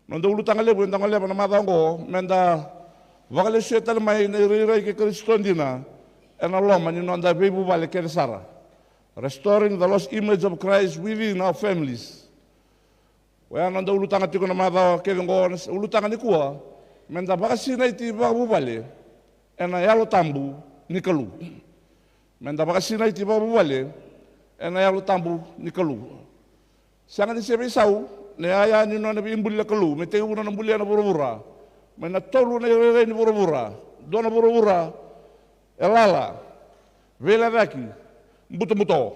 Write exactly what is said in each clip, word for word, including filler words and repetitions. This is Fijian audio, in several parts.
Noda ulutaga levu eda goleva na macawa oqo, meda vakalesuya tale mai na irairai kei Karisito dina ena loma ni noda veivuvale kece sara. Restoring the lost image of Christ within our families. Oya noda ulutaga tiko na macawa kece oqo, na ulutaga nikua, meda vakasinaiti vakavuvale ena Yalo Tabu ni Kalou. Meda vakasinaiti vakavuvale ena Yalo Tabu ni Kalou. Sega ni se veisau na yaya ni nona veibuli na Kalou me tekivu nona bulia na vuravura. Mai na tolu na irairai ni vuravura, dua na vuravura e lala, veilecayaki, butobuto.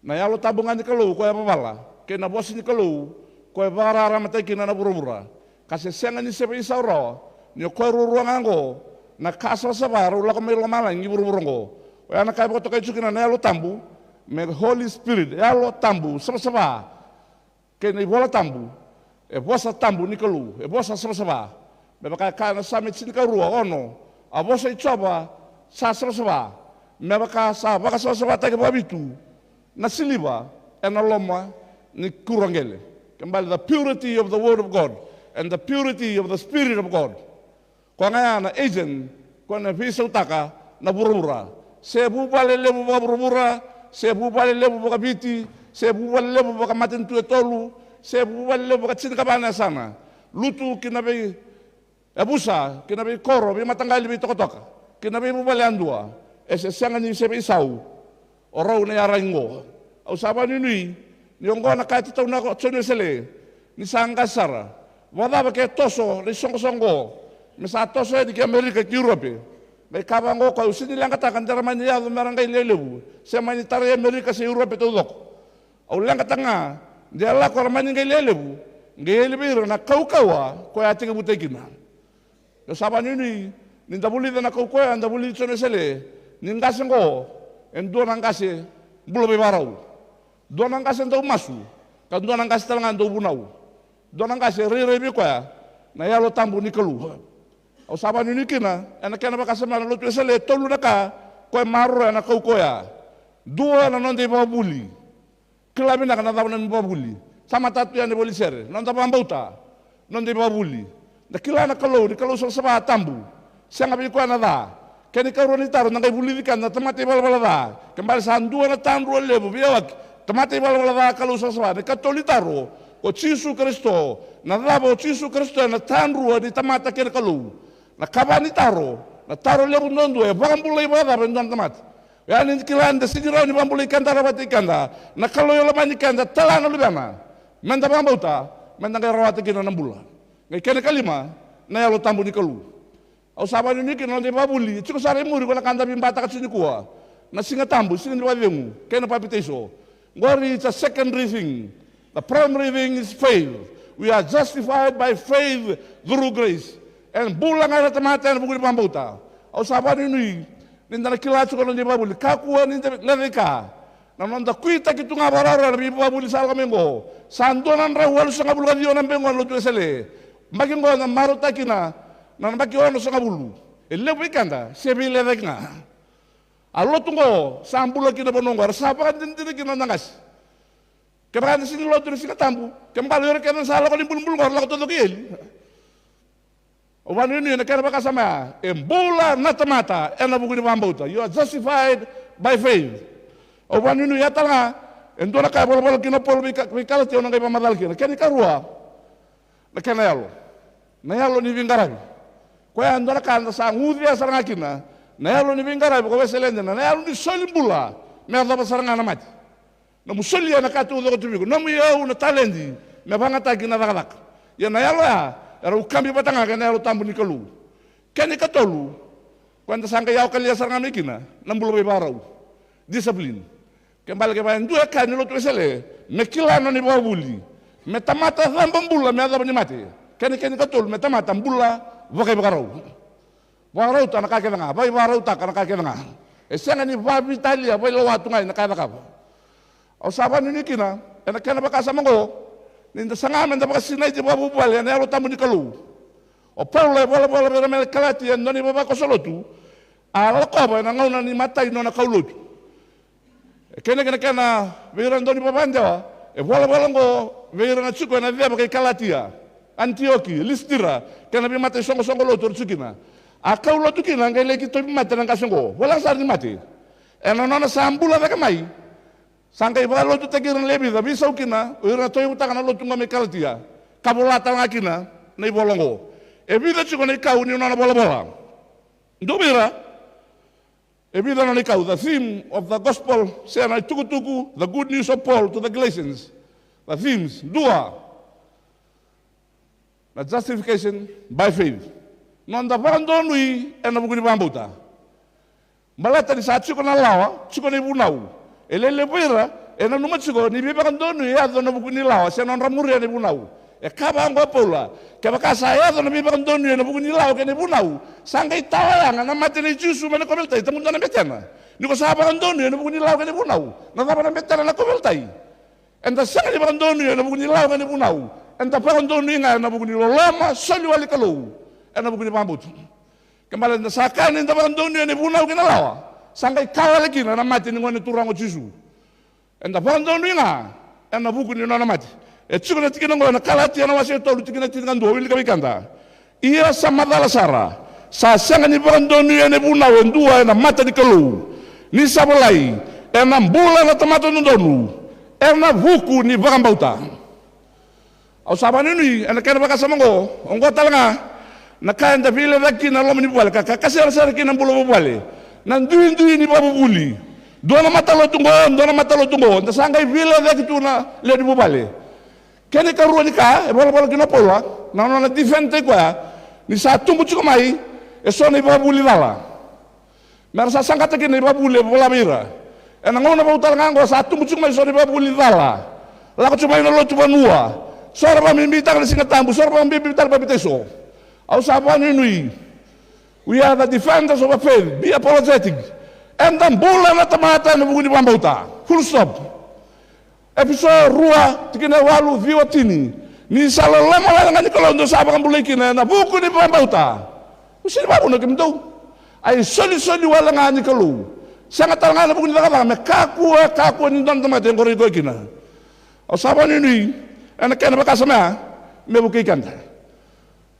Na Yalo Tabu ga ni Kalou ko e vavala, kei na vosa ni Kalou ko e vakararamataki kina na vuravura. Ka se sega ni se veisau rawa ni o koya ruarua ga oqo na ka savasava rau lako mai lomalagi ki vuravura oqo. Oya na ka e vakatokai tiko kina na Yalo Tabu me Holy Spirit, Yalo Tabu savasava. Kei na iVola Tabu, e vosa tabu ni Kalou, e vosa savasava. Me vaka e kaya na Same tinikarua ono, a vosa i Jiova sa savasava. Me vaka sa vakasavasavataki vakavitu na siliva ena loma ni kuro qele. Kena ibalebale, the purity of the word of God and the purity of the Spirit of God. Koya ga ya na agent koya na veisautaka na vuravura. Se vuvale levu vakavuravura, se vuvale levu vakaviti, se vuvale levu vakamatanitu e tolu, se vuvale levu vakatinikavanayasana. Lutu ki na veiyavusa, ki na veikoro, veimataqali, veitokatoka, ki na veivuvale yadua. E se sega ni se veisau o rau na iyaragi oqo. Au sa vakanuinui ni oqo na ka e tataunaka o Joni Wesele ni sa qase sara. Vakacava ke toso na isoqosoqo me sa toso yani ki Amerika, ki Europe? Qai kaya vaqo o koya, au sega ni leqataka de ra mani yaco me ra qai lewe levu, se mani tarai Amerika se Europe taucoko. Au leqataka ga de a lako ra mani qai lewe levu, qai yali vei ira na kaukauwa ko a tekivutaki kina. Au sa vakanuinui ni da vulica na kaukauwa ya, da vulici Joni Wesele, ni qase oqo e dua na qase bula veivakarau, dua na qase dau masu, ka dua na qase tale ga dau vunau, dua na qase e rairai vei koya na Yalo Tabu ni Kalou. Au sa vakanuinui kina ena kena vakasama na lotu Wesele, e tolu na ka ko e maroroya na kaukauwa ya. Dua, na noda ivakavuvuli. Kila vinaka na cava na nomu ivakavuvuli. Sa matata tu yani e voli sere, noda vakabauta, noda ivakavuvuli. Da kila na Kalou ni Kalou savasava, tabu, sega vei koya na ca. Kena ikarua ni taro, da qai vulici keda na tamata ivalavala ca. Kena ibalebale sa dua na tadrua levu veiyawaki, tamata ivalavala ca, Kalou savasava. Na ikatolu ni taro, ko Jisu Karisito. Na cava o Jisu Karisito? Ena tadrua ni tamata kei na Kalou. Na ikava ni taro, na taro levu duadua, e vakabulai vakacava e dua na tamata? Oya ni kila ni da sega ni rawa ni vakabulai keda, rawati keda, na Kalou e lomani keda, tala na Luvena. Meda vakabauta, meda qai rawata kina na bula. Qai kena ikalima, na Yalo Tabu ni Kalou. Au sa vakanuinui kina na noda ivakavuvuli, e tiko sara e muri ko na ka da veibataka tiko nikua. Na Siga Tabu, siga ni vakacegu, kei na papitaiso. Qori it's a secondary thing. The primary thing is faith. We are justified by faith through grace. E bula ga na tamata ena vuku ni vakabauta. Au sa vakanuinui ni da na kila tiko na noda ivakavuvuli. Kakua ni da lecaika. Na noda kuitaki tu ga vakarawarawa na veivakavuvuli sa lako mai oqo. Sa dua na drau walusagavulu ka ciwa na yabaki oqo na lotu Wesele. Yabaki oqo na marautaki kina na yabaki onosagavulu. E levu vei keda se veilecayaki ga. A lotu oqo sa bula kina vanua oqo, era sa vakadinadina kina na noda qase. Kevaka eda sega ni lotu ena Siga Tabu, kena ibalebale o ira kece na sa lako ni bulubulu oqo era lako taucoko i eli. Au vakanuinui ena kena vakasama ya, e bula na tamata ena vuku ni vakabauta. You are justified by faith. Au vakanuinui ya tale ga, e dua na ka e volavola kina o Paula vei Ka-, vei Kalatia, au na qai vakamacala kina. Kena ikarua, na kena yalo. Na yalo ni veiqaravi. Koya e dua na ka eda sa gucia sara ga kina. Na yalo ni veiqaravi ko Wesele dina, na yalo ni soli bula me yacova sara ga na mate. Nomu solia na ka taucoko tu vei iko, nomu iyau, na taledi, me vakayagataki na cakacaka. Ia na yalo ya, era ukabi vata ga kei na Yalo Tabu ni Kalou. Kena ikatolu, koya eda sa qai yawa kalia sara ga mai kina, na bula veivakarau. Discipline. Kena ibalebale kevaka e dua e kaya ni lotu Wesele, me kila na nona ivakavuvuli. Me tamata caba bula me yacova ni mate. Kena, kena ikatolu, me tamata bula vakaivakarau. Vakarautaka na ka kece ga, vakaivakarautaka na ka kece ga. E sega ni vakaveitalia, vakailewa tu ga ina ka e cakava. Au sa vakanuinui kina ena kena vakasama oqo, ni da saga meda vakasinaiti vakavuvale ena Yalo Tabu ni Kalou. O Paula e volavola vei ira mai Kalatia, e dua na ivavakoso lotu, a lakova ena gauna ni matai ni nona kaulotu. E kena, kena, kena vei ira na daunivakadewa, e volavola oqo vei ira na tiko ena ceva kei Kalatia. Antioki, Lisitira, kei na veimata isoqosoqo lotu era tiko kina. A kau lotu kina, qai lai ki tauvimate na qase oqo. Voleka sara ni mate. Ena nona sa bula cake mai, sa qai vakalotutaki ira na lewe vica, veisau kina o ira na tauyavutaka na lotu oqo mai Kalatia, ka vola tale ga kina na ivola oqo. E vica tiko na ikau ni nona volavola. Dua vei ira, e vica na nona ikau, the theme of the gospel, se na itukutuku, the good news of Paul to the Galatians. The themes, dua, na justification by faith. Noda vakadonui ena vuku ni vakabauta. Baleta ni sa tiko na lawa, tiko na ivunau. E lewe levu vei ira e nanuma tiko ni veivakadonui e yaco ena vuku ni lawa, se nodra muria na ivunau. E kaya vaqo o Paula, kevaka sa yaco na veivakadonui ena vuku ni lawa kei na ivunau, sa qai tawa yaga na mate nei Jisu mai na kauveilatai, tabudua na betena. Ni ko sa vakadonui ena vuku ni lawa kei na ivunau, na cava na betena na kauveilatai? Eda sega ni vakadonui ena vuku ni lawa kei na ivunau. Eda vakadonui ga ena vuku ni loloma soli wale ni Kalou, ena vuku ni vakabauta. Ke bale eda sa kaya ni da vakadonui ena ivunau kei na lawa, sa qai ka wale kina na mate ni Gone Turaga o Jisu. Eda vakadonui ga ena vuku ni nona mate. E tiko na tikina oqo ena Kalatia na wase e tolu, tikina tinikadua, wilika vei keda. Ia sa macala sara, sa sega ni vakadonui ena ivunau e dua ena mata ni Kalou, ni sa volai, ena bula na tamata dodonu ena vuku ni vakabauta. Au sa vakanuinui ena kena vakasama oqo, oqo tale ga na ka eda veilecayaki kina na loma ni vuvale, ka, ka, ka serasera kina na bula vuvale. Na duidui ni vakavuvuli. Dua na matalotu oqo, dua na matalotu oqo, da sa qai veilecayaki tu na lewe ni vuvale. Kena ikarua ni ka e volavola kina o Paula, na nona defend-taki koya, ni sa tubu tiko mai eso na ivakavuvuli cala. Mera sa saqata kina na ivakavuvuli e vola vei ira. Ena gauna vou tale ga oqo sa tubu tiko mai eso na ivakavuvuli cala. Lako tiko mai na lotu vanua. So era vakabibitaka na Siga Tabu, so era vakabibitaka na papitaiso. Au sa vakanuinui. We are the defenders of a faith. Be apologetic. Eda bula na tamata ena vuku ni vakabauta. Full stop. Efeso rua, tikina e walu, ciwa, tini. Ni sa loloma wale ga ni Kalou dou sa vakabulai kina ena vuku ni vakabauta. Au sega ni vakavuna kemudou. A isolisoli wale ga ni Kalou. Sega tale ga ena vuku ni cakacaka me kakua, kakua ni dua na tamata e qoroi koya kina. Au sa vakanuinui ena kena vakasama ya me vukei keda.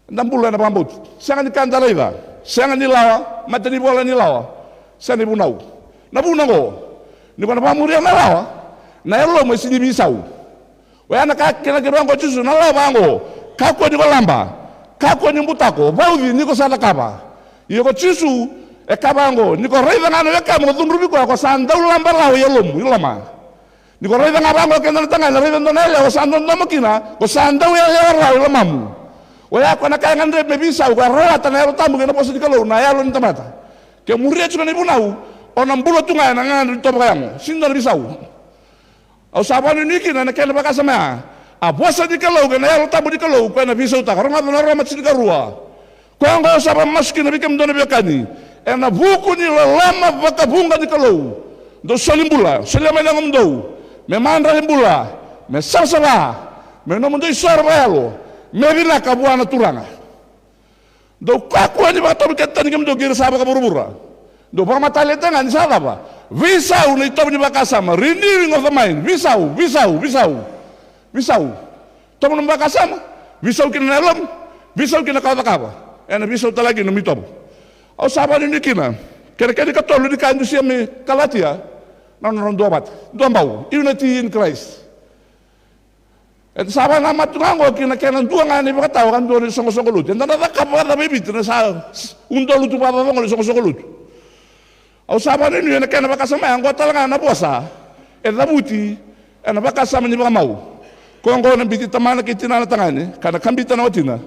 Da bula ena vakabauta. Sega ni ka da raica. Sega ni lawa, mata ni vola ni lawa. Sega ni vunau. Na vuna oqo, ni ko na vakamuria na lawa, na yalomu e sega ni veisau. Oya na ka kena kena oqo o Jisu, na lawa vaqo. Kakua ni ko laba. Kakua ni butako. Vauci ni ko sa cakava. Ia ko Jisu e kaya vaqo, ni ko raica ga na wekamu, ko cudruvi koya, ko sa dau laba rawa i yalomu, i loma. Ni ko raica ga vaqo keda na tagane, raica dua na yalewa sa dodomo kina, ko sa dau yalewa rawa i lomamu. Oya ko na ka e gadrevi me veisau, ko rawata na Yalo Tabu kei na vosa ni Kalou, na yalo ni tamata. Ke muria tiko na ivunau, o na bula tu ga ena gagadre ni tovo ka yago. Sega ni dua na veisau. Au sa vakanuinui kina ena kena vakasama ya. A vosa ni Kalou kei na Yalo Tabu ni Kalou, koya na veisautaka. Rogoca na Roma tinikarua. Koya oqo au sa vakamasu kina vei kemudou na veiwekani. Ena vuku ni loloma vakavuqa ni Kalou. Dou soli bula, solia mai na yagomudou. Me madrai bula, me savasava, me nomudou isoro vakayalo, me vinaka vua na Turaga. Dou kakua ni vakatovo kece tani kemudou kei ira sa vakavuravura. Dou vakamataliataka ga ni sa cava? Veisau na itovo ni vakasama, renewing of the mind. Veisau, veisau, veisau. Veisau. Tovo nomu vakasama, veisau kina na yalomu, veisau kina ka o cakava. Ena veisau tale ga kina nomu itovo. Au sa vakanuinui kina, kena, kena ikatolu ni ka e dusia mai Kalatia, na nodra duavata. Duabau, unity in Christ. Eda sa vakanamata tu ga oqo ki na kena dua ga na ivakatawa ka dua na isoqosoqo lotu. Eda na cakava vakacava e Viti na sa udolu tu vakacava oqo na isoqosoqo lotu. Au sa vakanuinui ena kena vakasama ya, oqo tale ga na vosa e cavuti ena vakasama ni vakamau. Ko oqo na biuti tamana kei tinana tagane, ka na kabita na watina,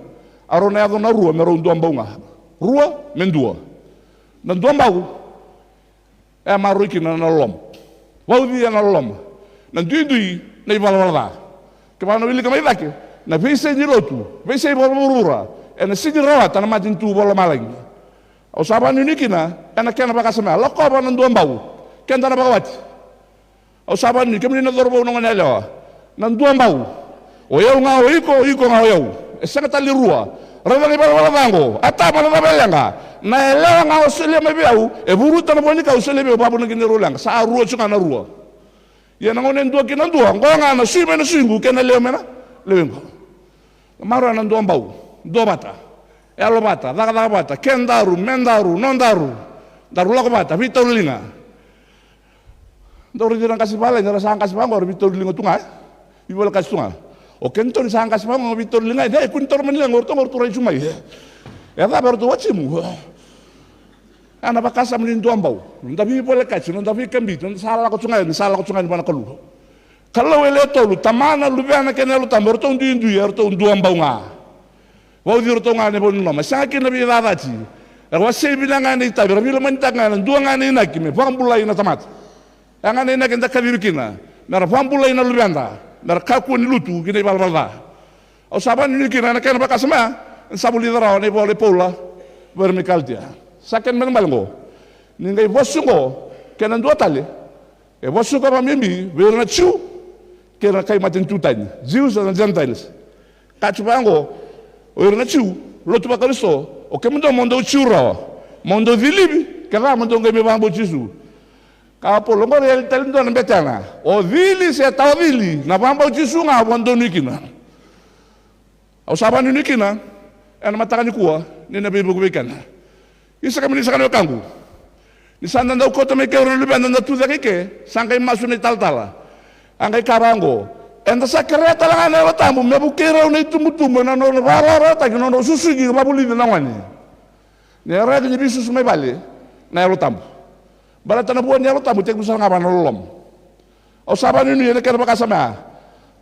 a rau na yaco na rua me rau duabau ga. Rua me dua. Na duabau e a maroroi kina na loloma. Vauci ena loloma. Na duidui na ivalavala ca. Kevaka na wilika mai cake, na veisei ni lotu, veisei vakavuravura, ena sega ni rawata na matanitu vakalomalagi. Au sa vakanuinui kina ena kena vakasama ya, lakova na duabau. Keda na vakawati. Au sa vakanuinui kemuni na cauravou, na goneyalewa. Na duabau. O yau ga o iko, o iko ga o yau. E sega tale ni rua. Raica na ivalavala ca oqo. Atama, na cava e leqa? Na yalewa ga o solia mai vei au, e vuruta na vua ni ka au solia vei au, vakavuna kina rau leqa. Sa rua tiko ga na rua. Ia na gauna e dua kina na dua, oqo ga na sui mai na suiqu kei na lewe mai na lewequ. Maroroya na duabau, duavata, yalovata, cakacaka vata, kedaru, medaru, nodaru. Daru lako vata, veitauriliga. Dau raici ira na qase vavalagi, era sa qase vaqo, era veitauriliga tu ga, e? Veivolekati tu ga. O kedatou ni sa qase vaqo, veitauriliga, e? Kua ni taura mai na liga, o ratou qo ratou rai tu mai, e? E cava, o ratou wajimu. A, na vakasama ni duabau. Noda veivolekati, noda veikabiti, noda sa lako tu ga, ni sa lako tu ga ni vua na Kalou. Kalou e lewe tolu, Tamana, Luvena kei na Yalo Tabu, o ratou duidui, o ratou duabau ga. Vauci iratou ga ena vau ni loloma. E sega kina na veicacati. Era wasei vinaka ga na itavi, era veilomanitaka ga ena dua ga na inaki me vakabulai na tamata. Ya ga na inaki eda kacivi kina, mera vakabulai na luveda, mera kakua ni lutu ki na ivalavala ca. Au sa vakanuinui kina ena kena vakasama ya, eda sa vulica rawa na ivola i Paula vei ira mai Kalatia. Sa kena ibalebale oqo. Ni qai vosa oqo kei na dua tale, e vosa oqo vakabibi vei ira na Jiu kei ira na kai matanitu tani, Jews and Gentiles. Kaya tu vaqo, o ira na Jiu, lotu vaKarisito, o kemudou mo dou Jiu rawa, mo dou cilivi, kevaka mo dou qai mai vakabauti Jisu. Kaya o Paula, oqori e yali tale dua na betena. O cili se tawa cili, na vakabauti Jisu ga vakadonui kina. Au sa vakanuinui kina ena mataka nikua, ni na veivuke vei keda. Isa, kemuni saka na wekaqu, ni sa da dau kauta mai kei rau na luveda da tu cake i ke, sa qai masu na italatala. A qai kaya vaqo, eda sa kerea tale ga na Yalo Tabu me vukei rau na itubutubu ena nodra vakarawarawataki, na nodra susugi ka vakavulici na gone. Ni raica ni veisusu mai vale na Yalo Tabu. Baleta na vua ni Yalo Tabu tekivu sara ga vua na loloma. Au sa vakanuinui ena kena vakasama ya.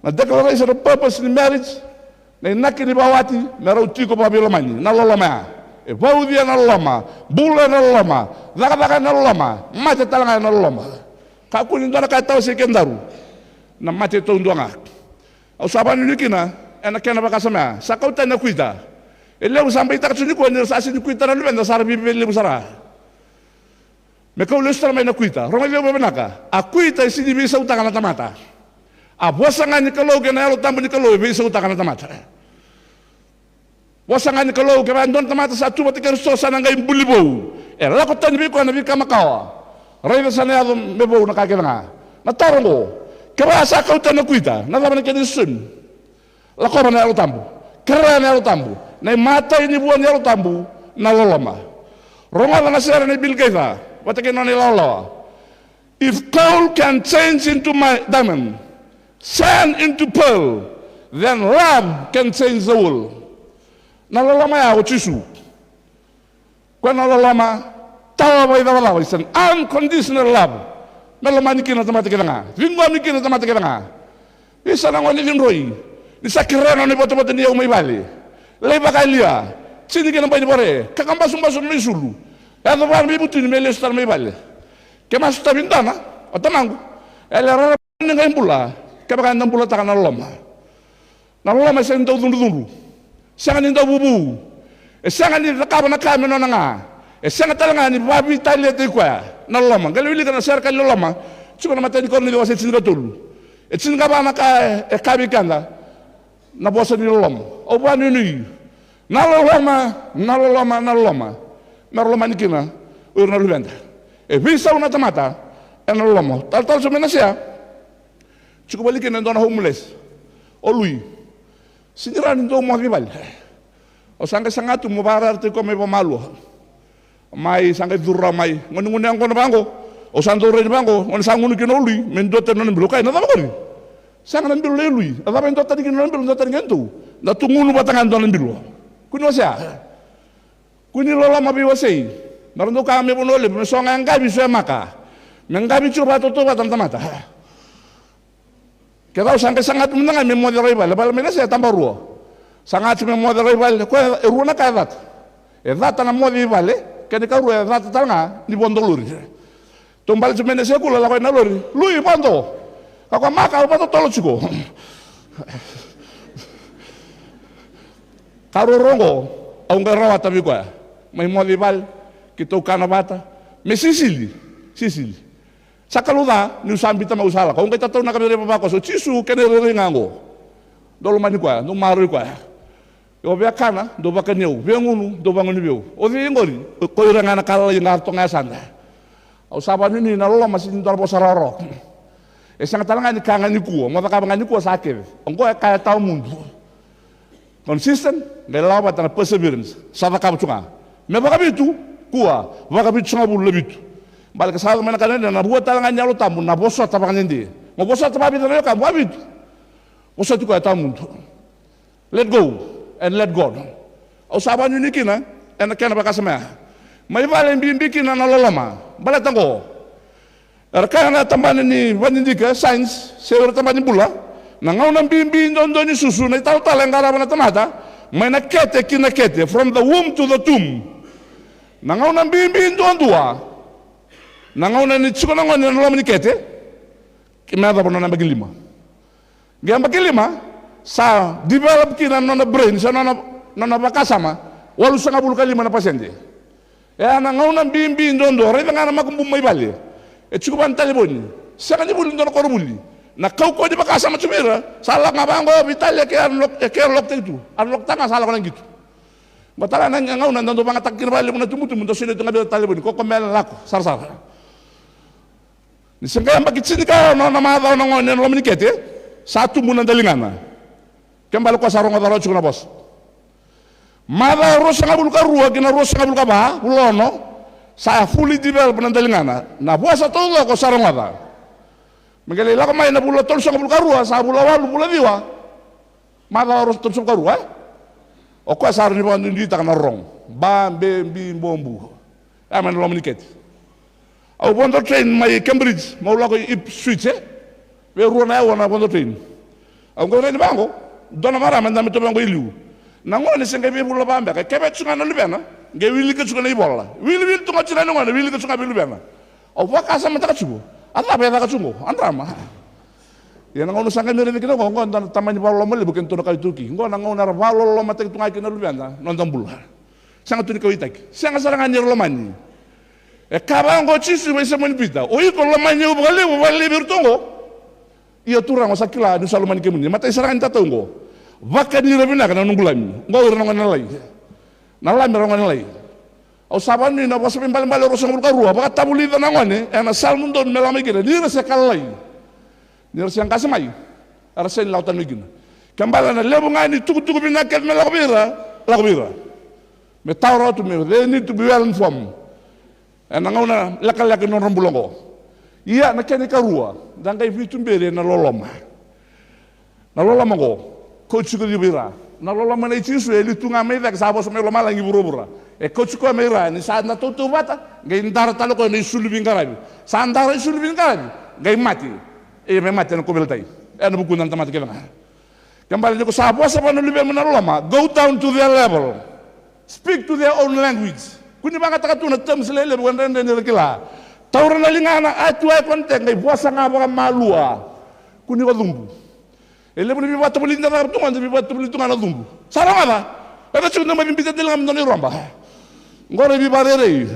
Na declaration of purpose ni marriage, na inaki ni vakawati, me rau tiko vakaveilomani, na loloma ya. E vauci ena loloma, bula ena loloma, cakacaka ena loloma, mate tale ga ena loloma. Kakua ni dua na ka e tawasei kedaru, na mate taudua ga. Au sa vakanuinui kina ena kena vakasama ya. Sa kau tani na kuita. E levu sa beitaka tu nikua ni ra sa sega ni kuita na luveda, sa ra viavialevu sara. Me kau lesu tale mai na kuita. Rogoci au vakavinaka. A kuita e sega ni veisautaka na tamata. A vosa ga ni Kalou kei na Yalo Tabu ni Kalou e veisautaka na tamata. Vosa ga ni Kalou, kevaka e dua na tamata sa tu vata kei Karisito, sa na qai buli vou. E lako tani vei koya na veika makawa. Raica sa na yaco me vou na ka kece ga. Na taro oqo, kevaka sa kau tani na kuita, na cava na kena isoni? Lakova na Yalo Tabu. Kerea na Yalo Tabu. Na imatai ni vua ni Yalo Tabu, na loloma. Rogoca na sere nei Bill Gaither vata kei na nona ilawalawa. If gold can change into my diamond, sand into pearl, then love can change the world. Na loloma ya o Jisu. Koya na loloma tawa vakaicavacava, it's an unconditional love. Me lomani kina na tamata kece ga, ciqomi kina na tamata kece ga. Isa na gone cidroi, ni sa kerea na nona ivotavota ni yau mai vale. Lai vakayalia, tini kina bai ni vare, kakabasubasu na nona isulu. Yaco vua na veivutuni me lesu tale mai vale. Ke masu tavi dona, o tamaqu, e le rara ni qai bula kevaka eda bulataka na loloma. Na loloma e sega ni dau cudrucudru, sega ni dau vuvu. E sega ni cakava na ka me nona ga. E sega tale ga ni vakaveitaliataki koya na loloma. Qai lai wilika na serekali loloma, tiko na imatai ni Korinica wase tinikatolu. E tinikava na ka e kaya vei keda na vosa ni loloma. Au vakanuinui, na loloma, na loloma, na loloma. Me ra lomani kina o ira na luveda. E veisau na tamata ena loloma. Talatala Joseph Menasia, tiko voli kina e dua na homeless, o Lui. Sega ni rawa ni dou moce i vale. Au sa qai saga tu meu vakarayarataki koya mai vakamalua. Mai sa qai curu rawa mai. Gonegone yaqona vaqo. Au sa dau rai ni vaqo, gone sa gunu kina o Lui me dua tani na nona bilo. Kaya, na cava qori? Sega na bilo e Lui. A cava e dua tani kina na nona bilo, dua tani kina dou? Da tu gunu vata ga e dua na bilo. Kua ni wasea. Kua ni loloma veiwasei. Me ra dau kaya mai Vanua Levu, me so ga e qavi, so e maka. Me qavi tiko vakatautauvata na tamata. Keitou sa qai saga tu mada ga me moce rai vale, vale mai na se tabarua. Saga tu me moce rai vale, koya e rua na ka e cata. E cata na moce i vale, kena ikarua e cata tale ga ni vodo lori. Tou bale tu mai na sekula, lako i na lori, Lui, vodo. Ka koya, maka, au vakatotolo tiko. Ka ruarua oqo au qai rawata vei koya. Mai moce i vale, keitou kana vata. Me sisili, sisili. Sa kalou ca niu sa biuta mai, au sa lako. Au qai tataunaka vei ira e vavakoso, o Jisu kena irairai ga oqo. Dou lomani koya, dou maroroi koya. O via kana, dou vakani au. Via gunu, dou vagunu vei au. O cei oqori? O ira ga na ka lalai ga toka ga e yasada. Au sa vakanuinui na loloma sega ni dua na vosa rawarawa. E sega tale ga ni ka ga nikua, mo cakava ga nikua sa kece. Oqo e ka e tawamudu. Consistent, qai lako vata na perseverance. Sa cakava tu ga. Me vakavitu, kua, vakavitusagavulu na vitu. Baleta sa yaco mai na ka dredre, na vua tale ga ni Yalo Tabu, na vosota vakadede. Mo vosota vakavica na wekamu, vakavitu. Vosoti koya tawamudu. Let go and let God. Au sa vakanuinui kina ena kena vakasama ya. Mai vale bibi kina na loloma. Baleta qo. Era kaya na tabana ni vakadidike, science, se ira tabana ni bula. Na gauna bibi duadua ni susu, na italatala e qarava na tamata, mai na kete ki na kete, from the womb to the tomb. Na gauna bibi duadua. Na gauna ni tiko na gone ena loma ni kete, ke me yacova na nona yabaki lima. Qai yabaki lima, sa develop kina na nona brain, sa nona, nona vakasama, walusagavulu ka lima na pasede. E a na gauna bibi duadua, raica ga na makububu mai vale. E tiko vua na talevoni, sega ni vuli dua na koronivuli. Na kaukauwa ni vakasama tu vei ira, sa lako ga vaqo, Vitali, e ke a lok-, e ke a loktaki tu. A loktaka ga sa lako na qito. Qo tale na gauna, da dau vagataka kina vakalevu na tubutubu, da solia tu ga vei ira na talevoni, ko ko me lako, sarasara. Ni se qai yabaki tinikaono na macawa na gone ena loma ni kete, sa tubu na daligana. Ke bale koya sa rogoca rawa tiko na vosa. Macawa ruasagavulu ka rua ki na ruasagavulu ka va, vula ono, sa fully develop na daligana. Na vosa taucoko sa rogoca. Me qai lai lako mai na vula tolusagavulu ka rua, sa vula walu, vula ciwa. Macawa ruasagavulu ka rua, e? O koya sa rawa ni vakaduiduitaka na rorogo. Ba, be, bi, bo, bu. Ya mai na loma ni kete. Au vodo train mai Cambridge, meu lako i Ipswich, e? Vei rua na aua na vodo train. Au qai rai ni vaqo, dua na marama e dabe tu vaqo i liu. Na gone se qai veivula va beka, e keveta tu ga na luvena, qai wilika tu ga na ivola. Wiliwili tu ga tinani gone, wilika tu ga vei luvena. Au vakasamataka tiko, a cava e caka tu qo, a drama. Ia na gauna sa qai mai raici kina qo, qo dua na tamani vakaloloma levu kei na tou na kai Turkey. Qo na gauna era vakalolomataki tu ga kina na luveda, noda bula. Sega tu ni kauwaitaki. Sega sara ga ni ra lomani. E kaya vaqo o Jisu vei Saimoni Pita, o iko lomani au vakalevu, vakalevu vei iratou qo. Ia Turaga, o sa kila niu sa lomani kemuni. Matai sara ga ni tatau qo. Vakani ira vinaka na noqu lami. Qo ira na gone lalai. Na lami era gone lalai. Au sa vakanuinui na vosa veibalebale ruasagavulu ka rua, vakatavulica na gone ena sala dodonu me lako mai kina, ni ra se ka lalai. Ni ra se qase mai, era sega ni lako tani mai kina. Ke bale na levu ga ni tukutuku vinaka kece me lako vei ira, lako vei ira. Me tawa rawa tu me, they need to be well informed. Ena gauna lekaleka ni nodra bula oqo. Ia na kena ikarua, da qai veituberi ena loloma. Na loloma oqo, kauti koya vei ira. Na loloma nei Jisu e liu tu ga mai cake, sa vosa mai lomalagi, vuravura. E kauti koya mai ira, ni sa na tautauvata, qai dara tale koya na isulu veiqaravi. Sa dara isulu veiqaravi, qai mate. E me mate ena kauveilatai. Ena vukuda na tamata kece ga. Ke bale ni ko sa vosa vua na luvemu na loloma, go down to their level. Speak to their own language. Kua ni vagataka tu na terms lelevu, e dredre ni ra kila. Taura na ligana, eye to eye contact, qai vosa ga vakamalua. Kua ni vakacubu. E levu ni veivakatovolei da cakava tu ga, da veivakatovolei tu ga na cubu. Sa rogoca. Eda tiko da mai biuta dela ga me dua na iroba. Qori e veivakarerei.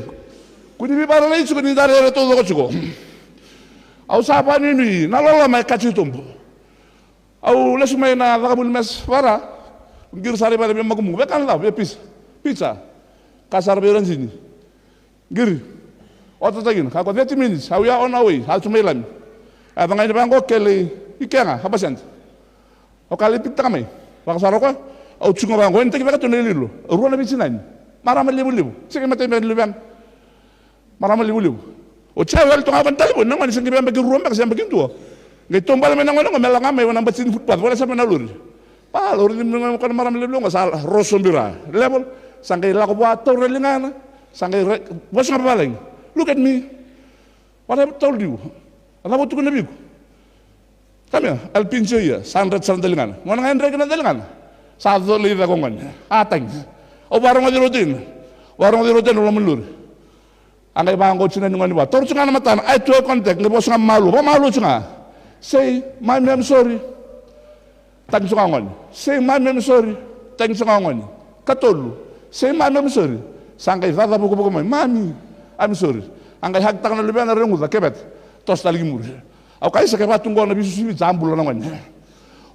Kua ni veivakarerei tiko ni da rere taucoko tiko. Au sa vakanuinui, na loloma e ka tiko tobu. Au lesu mai na cakavuli mess vara. Qiri sara i vale vei makubuqu. Vei kena cava, vei pizza. Pizza. Ka sara vei Ranjini. Qiri. Otataki kina. Ka ko thirty minutes. Au ya on our way. Au tu mai lami. A yaco ga yani vaqo kele i kega. Haba senta. Au ka lai pikitaka mai. Vakasara o koya. Au tiko vaqo. Ni taki vaka tu na ililo. Rua na veitinani. Marama levulevu. Sega ni matai beka ni luvena. Marama levulevu. O Jai wale toka vaka na talevoni, na gone se qai via yabaki rua beka se yabaki dua. Qai taubale mai na gone qo me lako ga mai vaka na batini footpath, vaka sa mai na lori. Ba, lori ni mai gone ko na marama levulevu qo sa roso bira. Level, sa qai lako vua taura na ligana, sa qai vosa ga vavalagi. Look at me. What have I told you? A cava au tukuna vei iko? Come here, I'll pinch your ear. Sa dre sara na daligana. Gona ga e dre kina na daligana. Sa colei cake o gone. A tagi. Au vakarogoci rau tu ina. Vakarogoci rau tu ina loma ni lori. A qai vaqo tinani gone vua. Taura tu ga na matana. Eye to eye contact. Qai vosa ga malua. Vakamalua tu ga. Say, "Mommy, I'm sorry." Tagi tu ga o gone. Say, "Mommy, I'm sorry." Tagi tu ga o gone. Katolu. Say, "Mommy, I'm sorry." Sa qai caca vukavuka mai. "Mommy, I'm sorry." A qai hug taka na luvena, reguca, keveta. Toso tale ki muri. Au kaya, "Isa, kevaka tu qo na veisusu i Viti sa bula na gone."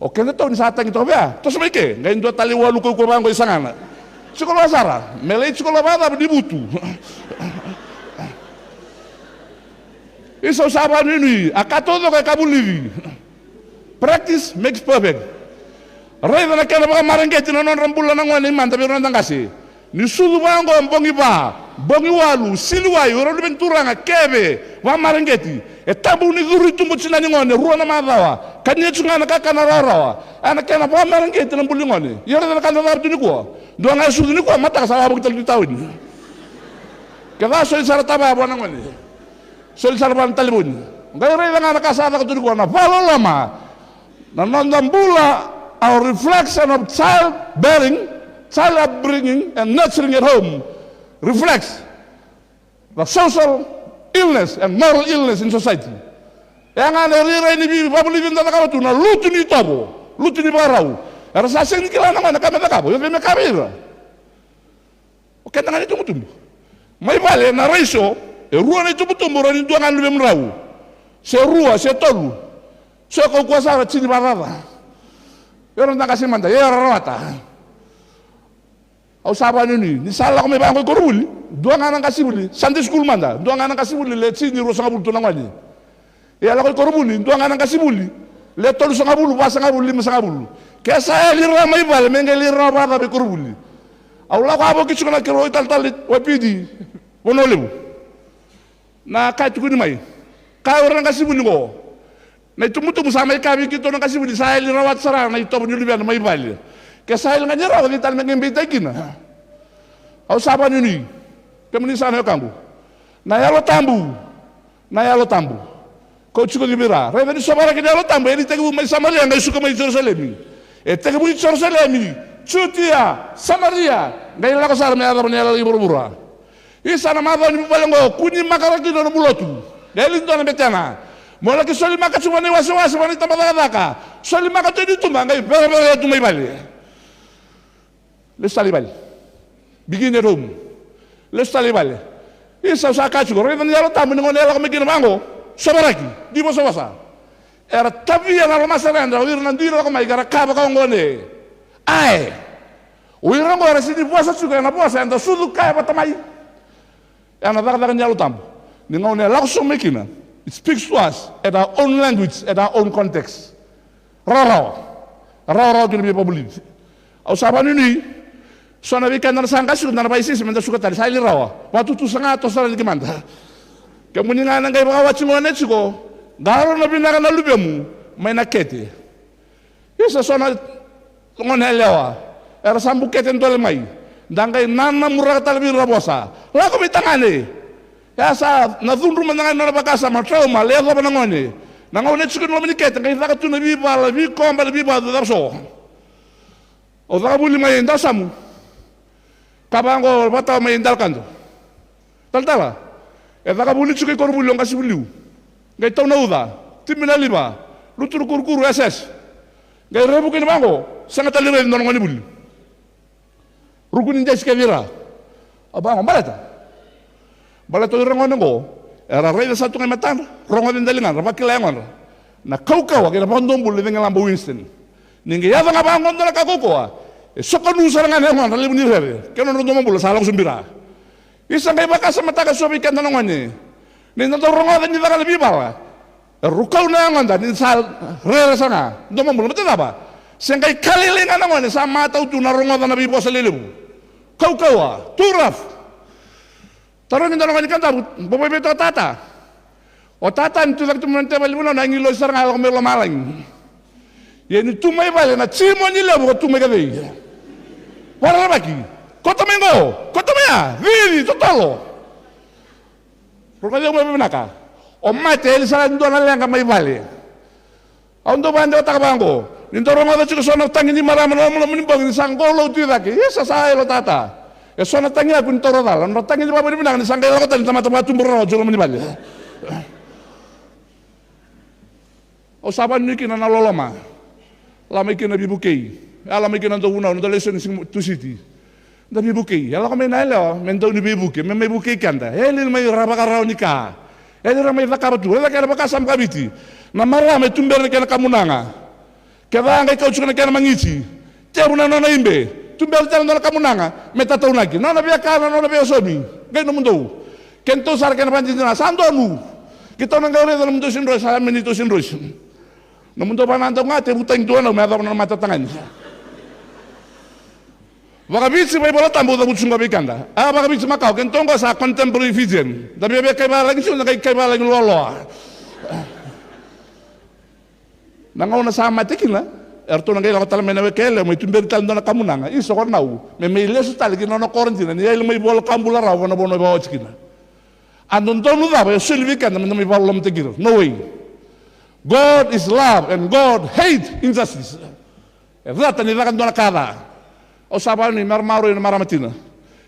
O keda tou ni sa tagi toka vei ya, toso mai ke, qai dua tale walu kaukaua vaqo i sagana. Tiko loa sara, me lai tiko loa vakacava ni vutu. Isa, au sa vakanuinui, a ka taucoko e ka vulici. Practice makes perfect. Raica na kena vakamareqeti na nodra bula na gone i mada vei ira na noda qase. Ni sucu vaqo bogi va, bogi walu, siliwai, o ira na luve ni turaga, keve, vakamareqeti. E tabu ni curu i tubu o tinani gone rua na macawa, kania tiko ga na kakana rawarawa. A na kena vakamareqeti na bula ni gone. Ia raica na ka da cakava tu nikua. Dua ga e sucu nikua, mataka sa vakavoki tale tu i tauni. Ke ca soli sara tavaya vua na gone. Soli sara vua na talevoni. Qai raica ga na ka sa caka tu nikua, na vakaloloma. Na noda bula, our reflection of child bearing, child upbringing and nurturing at home reflects the social illness and moral illness in society. E a ga na irairai ni veivakavulici da cakava tu, na lutu ni itovo, lutu ni vakarau. Era sa sega ni kila na gone na ka me cakava, o cei me kaya vei ira. O keda ga na itubutubu. Mai vale na raiso, e rua na itubutubu, rawa ni dua ga na luvemudrau. Se rua, se tolu. So kaukaua sara, tini vakacaca. Era na qase mada, era rawata. Au sa vakanuinui, ni sa lako mai vaqo i koronivuli, dua ga na qasenivuli, Sunday school mada, dua ga na qasenivuli, le tini, ruasagavulu tu na gone. Ia lako i koronivuli, dua ga na qasenivuli, le tolusagavulu, vasagavulu, limasagavulu. Ke sa yali rawa mai vale, me qai lai rawa vakacava i koronivuli? Au lako a voki tiko na keirau italatala i Waipiti, Vanua Levu. Na ka e tukuni mai. Kaya o ira na qasenivuli qo. Na itubutubu sa mai kaya vei keitou na qasenivuli, sa yali rawata sara na itovo ni luvena mai vale. Ke sa yali ga ni rawa, cei tale me qai beitaki kina? Au sa vakanuinui. Kemuni sa na wekaqu. Na Yalo Tabu. Na Yalo Tabu. Kau tiko vei ira. Raica ni sovaraki na Yalo Tabu, e ni tekivu mai Samaria, qai suka mai Jerusalemi. E tekivu i Jerusalemi, Jutia, Samaria, qai lako sara me yacova na yala i vuravura. Isa na macawa ni vuvale oqo, kua ni makare kina nomu lotu. Qai lai dua na betena. Mo laki solimaka tiko vua na iwasewase, vua na itabacakacaka. Solimaka tu e ni tuba, qai vereverea tu mai vale. Lesu tale i vale. Begin at home. Lesu tale i vale. Isa, au sa kaya tiko, raica na Yalo Tabu ni gauna e lako mai kina vaqo. Sovaraki, ni vosavosa. Era tavia na lomasereda o ira na dui na lako mai, ka ra kaya vaka oqo, ne. Ae. O ira oqo era sega ni vosa tiko ena vosa eda sucu kaya vata mai. Ena cakacaka ni Yalo Tabu. Ni gauna e lako sobu mai kina, it speaks to us at our own language, at our own context. Rawarawa. Rawarawa kina veivakavulici. Au sa vakanuinui. So na vei keda na sa qai suka, da na vakaisisi me da suka tale, sa yali rawa. Vakatutusa ga, toso sara yani ki mada. Kemuni ga na qai vakawati gone tiko, qarauna vinaka na luvemu mai na kete. Isa, so na gone yalewa era sa bukete dole mai. Da qai nanamuraka tale vei ira na vosa. Lako mai tagane. Ia sa na cudru mada ga ni nona vakasama, trauma, lai yacova na gone. Na gauna e tiko ena loma ni kete, qai caka tu na veivala, veikoba, na veivacu, cava so. Au caka vuli mai Dawasamu. Ka vaqo, vakatawa mai Delagado. Talatala, e caka vuli tiko i koronivuli o qasivuliu. Qai tau na uca, timi na liva, lutu na kurukuru, S S. Qai revuka ni vaqo, sega tale ni raici dua na gonevuli. Ruku ni jesi kece i ra. Au vaqo, baleta. Baleta o ira gone oqo, era raica sara tu ga i matadra, rogoca e daligadra, vakila yagodra na kaukauwa kei na vakadomobula ni cagilaba o Winston. Ni qai yaco ga vaqo dua na ka kaukauwa, e sokanu sara ga na yagodra na levu ni rere kei na nodra domobula sa lako sobu i ra. Isa, qai vakasamataka eso vei keda na gone. Ni da dau rogoca ni caka na veivala, e rukau na yagoda ni sa rere sara ga, domobula, baleta na cava? Se qai ka lailai ga na gone, sa matau tu na rogoca na veivosa lelevu. Kaukauwa, too rough. Tarogi dua na gone ni Kadavu, boboi vei tou o tata. O tata, ni tu cake tu mai na tevali vunau, na agilosi sara ga e lako mai lomalagi. Ia ni tu mai vale na jimoni levu, ko tu mai ka cei? Vakarerevaki. Koto mai qo, koto mai ya, cici, totolo. Rogoci au mai vakavinaka. O mate e yali sara e dua na leqa mai vale. Au dau vakadewataka vaqo. Ni dau rogoca tiko eso na tagi ni marama ena lomaloma ni bogi ni sa qolou tu i cake. Isa, sa yalo tata. Eso na tagi yaku ni taura cala. Nodra tagi ni vakavinavinaka ni sa qai lako tale ni tamata vakatubu rarawa tiko ena loma ni vale. Au sa vakanuinui kina na loloma. Lako mai kina na veivukei. A lako mai kina na dauvunau, na dau lesoni ni Tusiti. Da veivukei. E lako mai na yalewa me dau ni veivuke, me mai vukei keda. E yali mai ra vakarawa ni ka. E yali ra mai cakava tu. Raica kena vakasama vakaviti. Na marama e tubera na kena kamunaga. Kevaka e qai kau tiko na kena magiti, tevu na nona ibe, tubera tale na nona kamunaga me tataunaki. Na nona veiwekani, na nona veisomi, qai nomudou. Kedatou sara kena vakadinadina, sa donu. Keitou na qai raica nomudou sidrosi, sa yameni tou sidrosi. Nomudou vakanadaku ga, tevu tagi tu o nau me yacova na nona matatagane. Vakaviti mai Vola Tabu au cavuti ga vei keda. A vakaviti makawa, keda toka sa contemporary Fijian. Da via via kaivalagi tiko, da qai kaivalagi loaloa. Na gauna sa mate kina, eratou na qai lako tale mai na weka yalewa, mai tuberi tale dua na kamunaga. Isa ko Nau, me mai lesu tale ki na nona korontina, ni yali mai Vola Kabula rawa na vanua e vakaoti kina. A dodonu cava e soli vei keda me da mai vakalolomataki ira? No way. God is love and God hate injustice. E cata ni caka dua na ka ca. Au sa vakanuinui me ra maroroi na marama tina.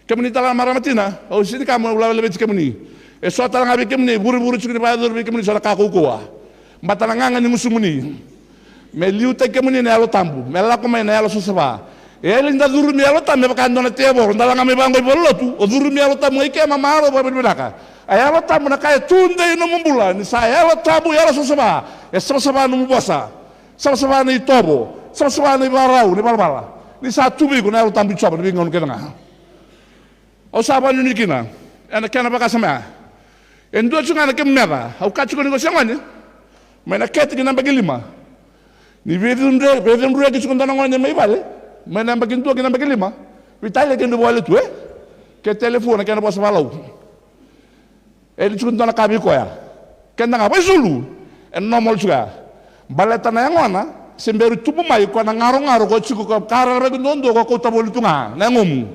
Kemuni tale ga marama tina, au sega ni kaya meu lavelave vei kemuni. E so tale ga vei kemuni e vurevure tiko ni vakayacori vei kemuni so na ka kaukauwa. Baleta na gaga ni gusumuni. Me liutaki kemuni na Yalo Tabu, me lako mai na yalo savasava. E yali da curumi Yalo Tabu me vaka e dua na tevoro, da la ga mai vaqo i valenilotu, o curumi Yalo Tabu ga i ke, maroroya vakavinavinaka. A Yalo Tabu na ka e tudei nomu bula, ni sa Yalo Tabu, yalo savasava, e savasava nomu vosa. Savasava na itovo, savasava na ivakarau, na ivalavala. Ni sa tu vei iko na Yalo Tabu i Jiova ena veigauna kece ga. Au sa vakanuinui kina ena kena vakasama ya. E dua tiko ga na kemu meca, au kaya tiko ni ko se gone. Mai na kete ki na yabaki lima. Ni veicudruyaki, veicudruyaki tiko dua na gone mai vale. Mai na yabaki dua ki na yabaki lima. Veitalia kena vakawale tu, e? Ke telefua na kena vosa vakaLau. E li tiko dua na ka vei koya. Keda ga vakaisulu. E normal tiko ya. Baleta na yagona se bera ni tubu mai koya na garogaro koya tiko, koya ka rerevaki duadua, koya kauta voli tu ga na yagomu.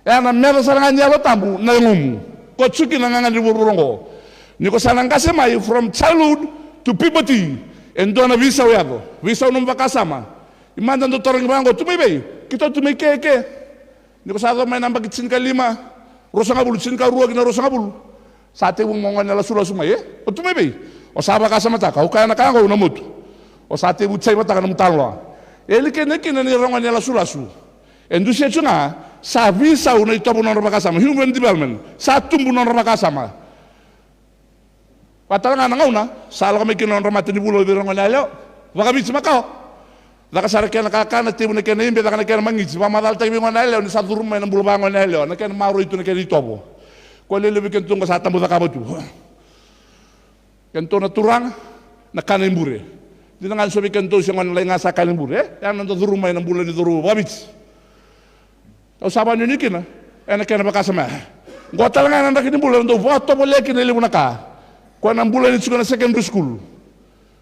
E a na meca sara ga ni Yalo Tabu na yagomu. Koya tiko kina na gagadre ni vuravura oqo. Ni ko sa na qase mai from childhood to puberty, e dua na veisau e yaco. Veisau nomu vakasama. I mada dau tarogi vaqo, tu mai vei? Keitou tu mai ke, ke. Ni ko sa yaco mai na yabaki tinikalima, ruasagavulu, tinikarua ki na ruasagavulu. Sa tekivu mo gone lasulasu mai, e? O tu mai vei? O sa vakasamataka, au kaya na ka oqo au na motu. O sa tekivu jaivataka nomu talanoa. E li keda kina ni ra gone lasulasu. E dusia tu ga, sa veisau na itovo nodra vakasama. Human development. Sa tubu nodra vakasama. Vaka tale ga na gauna sa lako mai kina nodra matanivula o ira na gone yalewa. Vakaviti makawa. Caka sara kena kakana, tevu na kena ibe, caka na kena magiti. Vakamacalataki vei gone yalewa ni sa curuma mai na bula vagone yalewa, na kena maroroi tu na kena itovo. Koya lewe levu vei kedatou oqo sa tabu cakava tu. Kedatou na turaga, na kana i bure. Dina ga ni so vei kedatou se gone lai ga sa kana i bure, e? E a na noda curuma mai na bula ni cauravou vakaviti. Au sa vakanuinui kina ena kena vakasama ya. Qo tale ga na draki ni bula era dau vakatovolea kina e levu na ka. Koya na bula ni tiko na secondary school.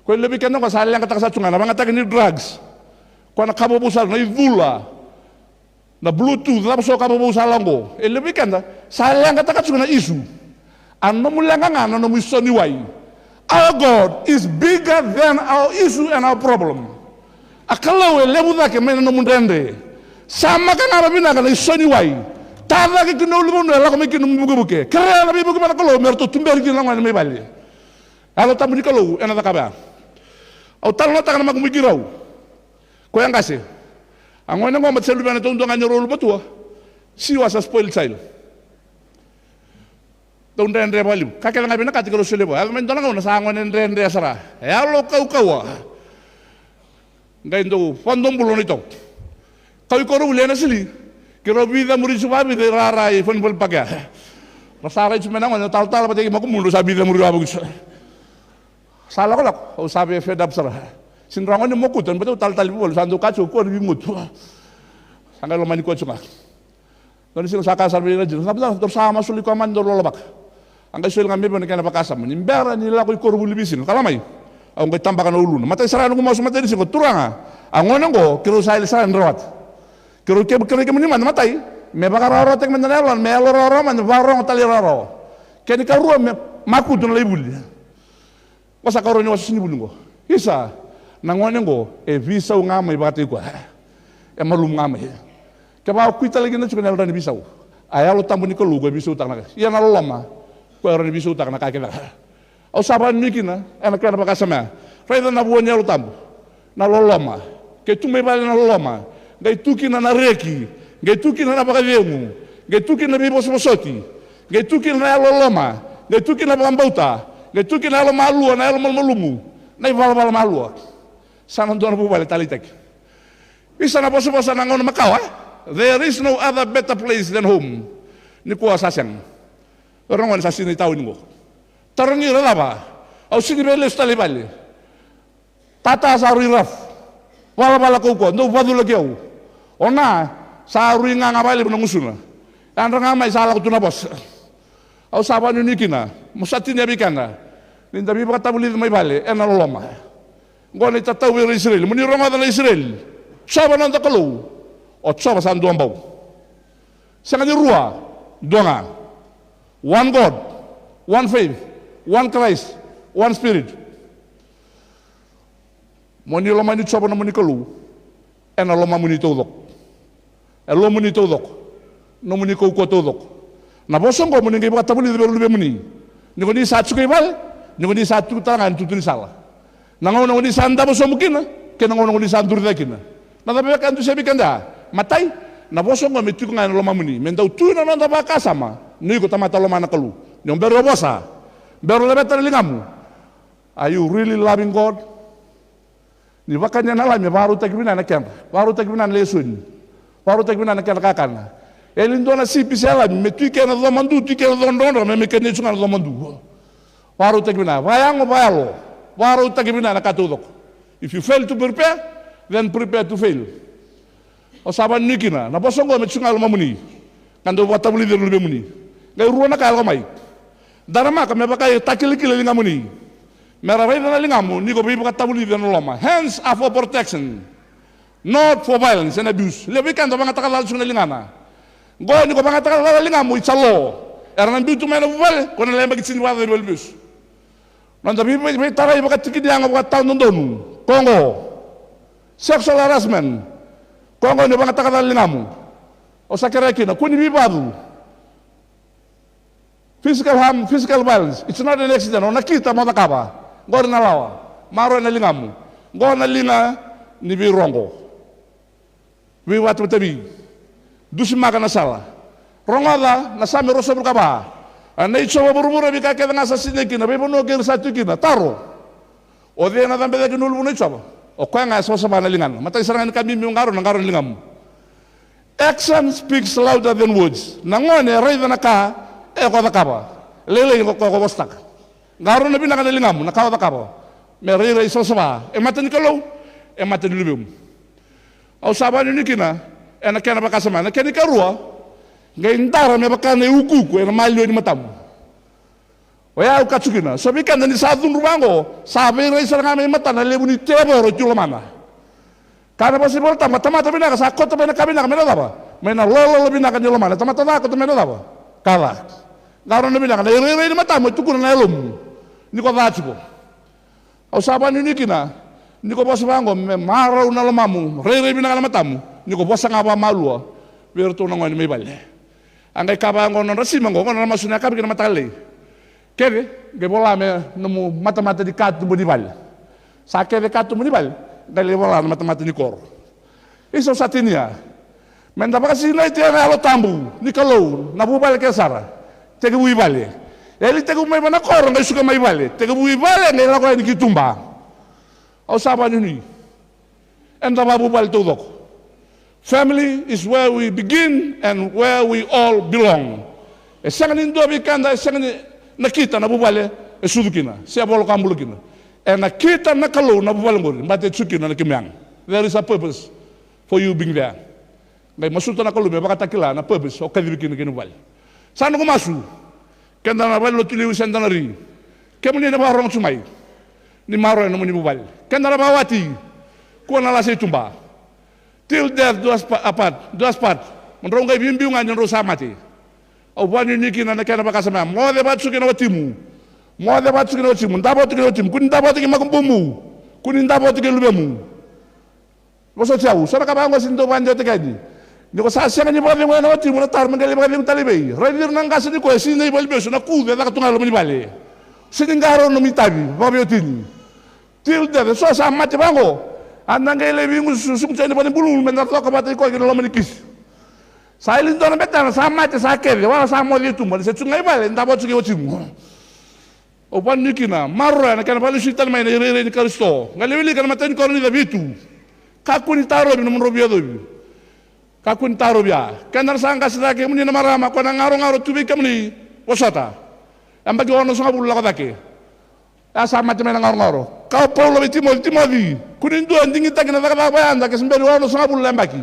Koya levu vei keda qo sa leqataka sara tu ga na vagataki ni drugs. Koya na ka vovou sara, na icula. Na Bluetooth, cava so ka vovou sa lako qo. E levu vei keda sa leqataka tiko na issue. A nomu leqa ga na nomu isau ni wai. Our God is bigger than our issue and our problem. A Kalou e levu cake mai na nomu dredre. Sa maka ga vakavinaka na isau ni wai. Ta cake ki na ulunivanua e lako mai kina nomu vukevuke. Kerea na veivuke vua na Kalou me ratou tuberi kina na gone mai vale. Yalo Tabu ni Kalou ena cakava ya. Au talanoataka na makubui keirau. Koya qase. A gone qo baleta se luvena taudua ga ni rau ulumatua. She was a spoiled child. Dau dredre vakalevu. Ka kece ga vinakata keirau solia vua. Yaco mai dua na gauna sa gone dredre sara. E yalo kaukauwa. Qai dau vakadomobula na itovo. Kau i koronivuli ena sili. Keirau veicamuri tiko vakavica i rara i Furnival Park ya. Ra sa rai tiko mai na gone, talatala vata kei makubui, drau sa veicamuri vakavica. Sa lakolako, au sa via fed up sara. Sega ni rawa ni mokuta, ni baleta au talatala i vuvale, sa dau kaci au, kua ni veimutu. Sa qai lomani koya tiko ga. Dua na siga sa kaya sara vei Rajina, sa beta, daru sa masulaki koya mada, daru lolovaka. A qai soli ga mai vei au na kena vakasama. Ni bera ni lako i koronivuli veisiga, kala mai. Au qai tabaka na uluna. Matai sara noqu masu, matai ni siga, turaga. A gone oqo, keirau sa yali sara ni rawata. Keirau ke, keirau kemuni mada, matai. Me vakarawarawataki mada na yalona, me yalo rawarawa mada, me vakarogo tale i rawarawa. Kena ikarua, me makutu na lai vuli. Qo sa karua ni wasa ni vuli qo. Isa, na gone qo e veisau ga mai vakataki koya. E malumu ga mai. Kevaka o kui tale kina tiko na yalo ni veisau. A Yalo Tabu ni Kalou qo e veisautaka na ka. Ia na loloma qo e rawa ni veisautaka na ka kece. Au sa vakanuinui kina ena kena vakasama ya. Raica na vua ni Yalo Tabu. Na loloma. Ke tu mai vale na loloma, qai tu kina na reki, qai tu kina na vakacegu, qai tu kina na veivosovosoti, qai tu kina na yalololoma, qai tu kina na vakabauta, qai tu kina na yalomalua, na yalomalumalumu, na ivalavala malua. Sa na dua na vuvale taleitaki. Isa, na vosavosa na gauna makawa, e? There is no other better place than home. Nikua sa sega. O ira na gone sa sinai tauni qo. Tarogi ira cava? Au sega ni via lesu tale i vale. Tata sa rui rafu. Valavala kaukauwa, dou vaculaki au. O Na, Sa rui gaga vakalevu na gusuna. Yadra ga mai sa lako tu na vosa. Au sa vakanuinui kina mo sa tinia vei keda ni da veivakatavulici mai vale ena loloma. Oqo na itatau vei ira Isireli. Mo ni rogoca na Isireli, Jiova na noda Kalou, o Jiova sa dua bau. Sega ni rua, dua ga. One God, one faith, one Christ, one Spirit. Mo ni lomani Jiova nomuni Kalou ena lomamuni taucoko, e lomamuni taucoko, nomuni kaukauwa taucoko. Na vosa oqo mo ni qai vakatavulici vei ira na luvemuni. Ni ko ni sa tiko i vale, ni ko ni sa tiko tale ga ena tutu ni sala. Na gauna ko ni sa davo sobu kina kei na gauna ko ni sa duri cake kina. Na cava beka e dusia vei keda? Matai, na vosa oqo me tiko ga ena lomamuni, me dau tu ena noda vakasama ni o iko tamata lomana na Kalou. Ni o bera o vosa, bera o laveta na ligamu. Are you really loving God? Ni vakania na Lami e vakarautaki vinaka na kedra, vakarautaki vinaka na lesoni, vakarautaki vinaka na kedra kakana. E li dua na sipi se Lami me tu i kena coma du, tu i kena coma drodro, me, me kania tu ga na coma du. Vakarautaki vinaka, vakayago, vakayalo, vakarautaki vinaka na ka taucoko. If you fail to prepare, then prepare to fail. Au sa vakanuinui kina na vosa oqo me tu ga e lomamuni, ka dau vakatavulici ira na luvemuni. Qai rua na ka e lako mai. Daramaka me vaka e takilakila e ligamuni, me ra raica na ligamu ni ko veivakatavulici ena loma. Hands are for protection, not for violence and abuse. Levu vei keda vakayagataka cala tiko na ligana. Oqo ni ko vakayagataka cala na ligamu, it's a law. Era na biu tu mai na vuvale, ko na lai yabaki tini vakacaca i valeniveivesu. Noda vei, vei, veitarai vakatiki ni yago vakatawadodonu. Ko oqo. Sexual harassment. Ko oqo ni vakayagataka cala na ligamu. Au sa kerea kina, kua ni veivacu. Physical harm, physical violence, it's not an accident. O nakita mo cakava. Oqori na lawa. Maroroya na ligamu. Oqo na liga ni veirogo, veivatamatavi. Dusimaka na sala. Rogoca na Same ruasagavulu ka va. A nei Jiova vuravura, veika kece ga sa sinai kina, veivanua kei ira sa tu kina. Taro. O cei ena cabe cake ni uluvuna i Jiova? O koya ga e savasava na ligana. Matai sara ga ni ka bibi mo qarauna, qarauna na ligamu. Action speaks louder than words. Na gone e raica na ka e ko cakava. Lailai ko, ko, ko vosataka. Qarauna vinaka na ligamu, na ka o cakava. Me rairai savasava e mata ni Kalou, e mata ni luvemu. Au sa vakanuinui kina ena kena vakasama. Na kena ikarua, qai dara me vaka na iukuuku ena maliwa ni matamu. Oya au kaya tiko kina, so vei keda ni sa cudru vaqo, sa veirai sara ga mai matana na levu ni tevoro e tu lomana. Kaya na vosa ni Vola Tabu, na tamata vinaka sa koto mai na ka vinaka mai na cava? Mai na lololo vinaka ni lomana. Na tamata ca koto mai na cava? Ka ca. Qarauna vinaka, na irairai ni matamu e tukuna na yalomu ni ko ca tiko. Au sa vakanuinui kina ni ko vosa vaqo, me marau na lomamu, rairai vinaka na matamu ni ko vosa ga vakamalua vei iratou na gone mai vale. A qai kaya vaqo na nodra sima oqo, oqo na nodra masu na yakavi kei na mataka lailai. Kece, qai vola me nomu matamata ni katuba ni vale. Sa kece katuba ni vale, qai lai vola na matamata ni koro. Isa, au sa tinia me da vakasinaiti ena Yalo Tabu ni Kalou na vuvale kece sara. Tekivu i vale. E li tekivu mai vei na koro qai suka mai vale? Tekivu i vale qai lako yani ki tuba. Au sa vakanuinui. Eda vakavuvale taucoko. Family is where we begin and where we all belong. E sega ni dua vei keda, e sega ni nakita na vuvale e sucu kina se e vola ka bula kina. E nakita na Kalou na vuvale oqori, baleta e tu kina na kemu yaga. There is a purpose for you being there. Qai masuta na Kalou me vakatakila na purpose o kacivi kina kei na vuvale. Sa noqu masu, keda na valenilotu liu se da na ri, kemuni na vakarorogo tu mai, ni maroroya nomuni vuvale. Keda na vakawati, kua na lasa i tuba. Till death do us pa-, apart, do us part. Mo drau qai veibiu ga ni drau sa mate. Au vakanuinui kina na kena vakasama ya. Moce vata tu kei na watimu. Moce vata tu kei na watimu. Davo tu kei na watimu. Kua ni davo tu kei makubumu. Kua ni davo tu kei luvemu. Vosoti au, so na ka vaqo sega ni dau vakadewataki yani. Ni ko sa sega ni vakacegu ena watimu, na taro me qai lai vakacegu tale i vei? Raici ira na qase nikua e sinai i valeniveivesu, na kucu e caka tu ga e loma ni vale. Sega ni qarauna nomu itavi vakaveiwatini. Till death, eso sa mate vaqo. A na qai lai veigusugusu yani valenibulubulu me na coka vata i koya kei na loma ni kisi. Sa yali dua na betena, sa mate, sa kece, wala sa moce i tuba, ni se tu ga i vale, davo tu kei watimu. Au vakanuinui kina, maroroya na kena vakalesui tale mai na irairai ni Karisito. Qai lai wilika na imatai ni Korinica vitu. Kakua ni tarovi na nomudrau veiyacovi. Kakua ni tarovi ya. Keda na sa qase cake, kemuni na marama, ko na garogaro tu vei kemuni, vosota. Yabaki onosagavulu lako cake. Ya sa mate mai na garogaro. Kaya o Paula vei Timoci, Timoci, kua ni dua digitaki na cakacaka vayada ke se bera ni onosagavulu na yabaki.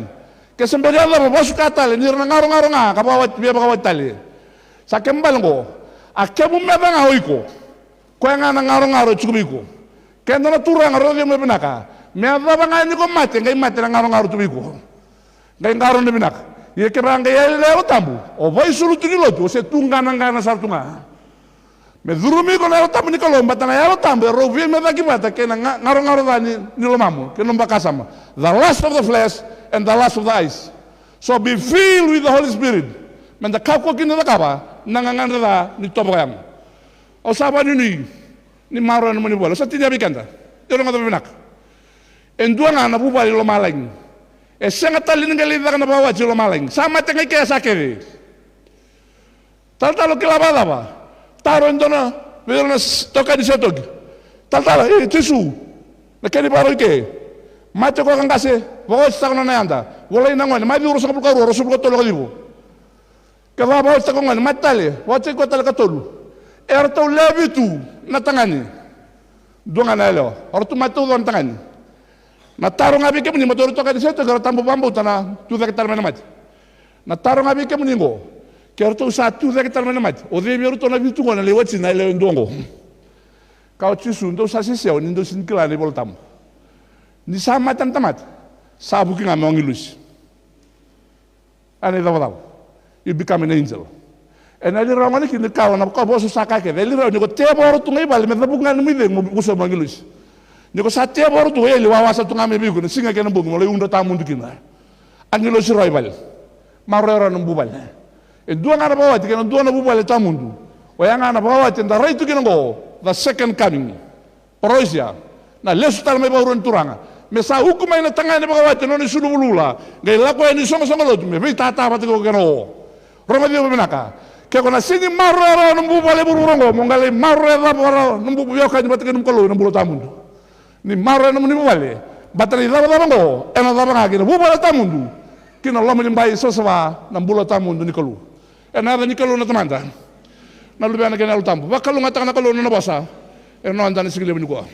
Ke se bera ni yacova, vakasuka tale ni ra na garogaro ga ka vakawati, via vakawati tale. Sa kena ibalebale oqo, a kemu meca ga o iko. Koya ga na garogaro e tiko vei iko. Keda na turaga, rogoci au mai vinaka. Me yacova ga ni ko mate, qai mate na garogaro tu vei iko. Qai qarauna vinaka. Ia kevaka qai yali na Yalo Tabu, o vakaisulu tu ni lotu, o se tu qanaqana sara tu ga. Me curumi iko na Yalo Tabu ni Kalou, baleta na Yalo Tabu e rau veimecaki vata kei na ga-, garogaro ca ni, ni lomamu, kei na nomu vakasama. The lust of the flesh and the lust of the eyes. So be filled with the Holy Spirit. Meda kakua kina ni cakava na gagadre ca ni tovo vakayago. Au sa vakanuinui ni maroroya na nomuni vuvale. Au sa tinia vei keda. Io, rogoca vinaka. E dua ga na vuvale i lomalagi. E sega tale ni qai lai caka na vakawati i lomalagi. Sa mate ga i ke, sa kece. Talatala, o kila vakacava? Taro e dua na, vei ira na s-, itokani se toki. Talatala, e, Jisu, na kena ivakarau i ke. Mate o koya ka qase, vakawatisaka nona yada. Volai na gone, Maciu ruasagavulu ka rua, ruasagavulu ka tolu, ka civo. Kevaka vakawatitaka o gone, mate tale, vakawatitaki koya tale ka tolu. Eratou lewe vitu na tagane. Dua ga na yalewa. Eratou mate taucoko na tagane. Na taro ga vei kemuni, matou, ira itokani se toki, era tabu vakabauta na tucake tale mai na mate. Na taro ga vei kemuni oqo, ke ratou sa tucake tale mai na mate, o cei vei iratou na vitu oqo na lai watina e lewe dua oqo? Kaya o Jisu, dou sa sesewa ni dou sega ni kila na iVola Tabu. Ni sa mate na tamata, sa vuki ga me agilosi. Ena icavacava. You become an angel. Ena yali rawa gona kina ni kaya na vakavosa sa kaya kece. Yali rawa ni ko tevoro tu ga i vale me cavuka ga na nomu icegu mo vusa mo agilosi. Ni ko sa tevoro tu, yali wawa sa tu ga mai vei iko na siga kei na bogi mo lai udra tawamudu kina. Agilosi rawa i vale. Maroroya rawa na nomu vuvale. E dua ga na vakawati kei na dua na vuvale tawamudu. Oya ga na vakawati eda rai tu kina oqo, the second coming. Paroisia, na lesu tale mai vakarua ni Turaga. Me sa uku mai na tagane vakawati ena nona isulu vulavula, qai lako yani isoqosoqo lotu me veitata vata kei koya kei na o. Rogoci au vakavinaka. Ke ko na sega ni maroroya rawa na nomu vuvale e vuravura oqo, mo qai lai maroroya cava rawa na nomu veiwekani vata kei na nomu Kalou ena bula tawamudu. Ni maroroya na nomuni vuvale, baleta na icavacava oqo ena cava ga ki na vuvale tawamudu, ki na loma ni bai savasava na bula tawamudu ni Kalou. Ena yaca ni Kalou na Tamada, na Luvena kei na Yalo Tabu. Vakalougatataka na Kalou na nona vosa ena noda na siga levu nikua.